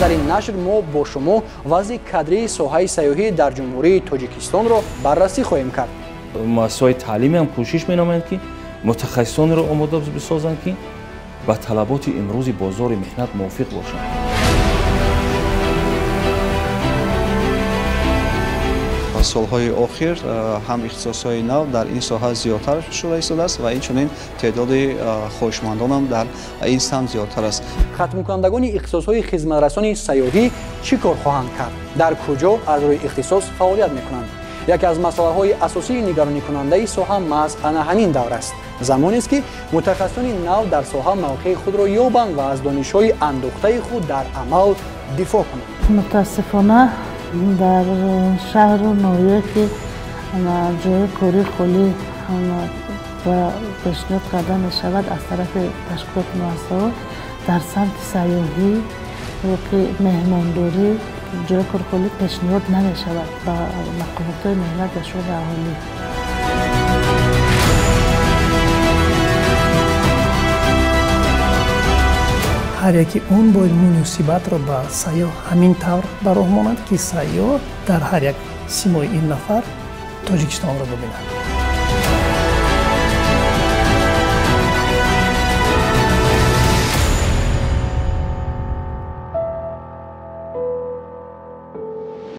Дар ин нашр мо бо шумо вазъи кадрии соҳаи сайёҳӣ дар Ҷумҳурии Тоҷикистонро баррасӣ хоҳем кард. Муассисаҳои таълимӣ ҳам кӯшиш менамоянд, ки мутахассисонеро омода бисозанд, ки ба талаботи имрӯзи бозори меҳнат мувофиқ бошанд. Солҳои охир ҳам ихтисосҳои нав дар ин соҳа зиёдтар шуда истодааст ва инчунин теъдоди хоҳишмандонам дар ин самт зиёдтар аст. Хатмкунандагони ихтисосҳои хизматрасони сайёҳӣ чӣ кор хоҳанд кард? Дар куҷо аз рӯи ихтисос фаъолият мекунанд? Яке аз масъалаҳои асосии нигаронӣкунандаи соҳа маҳз ана ҳамин давр аст. Замонест, ки мутахассисони нав дар соҳа мавқеи худро ёбанд ва аз донишҳои андӯхтаи худ дар амал дифоъ кунанд. Мутаассифона, дар шаҳру ноҳия, ки ҷои кори холӣ пешниҳод карда мешавад аз тарафи ташкилоти муассисаҳо, дар самти сайёҳӣ ёки меҳмондорӣ ҷои кори холӣ пешниҳод намешавад ба мақомотҳои меҳнат ва шуғли аҳолӣ. Ҳар яке он бояд муносибатро ба сайёҳ ҳамин тавр ба роҳ монад, ки сайёҳ дар ҳар як симои ин нафар Тоҷикистонро бибинад.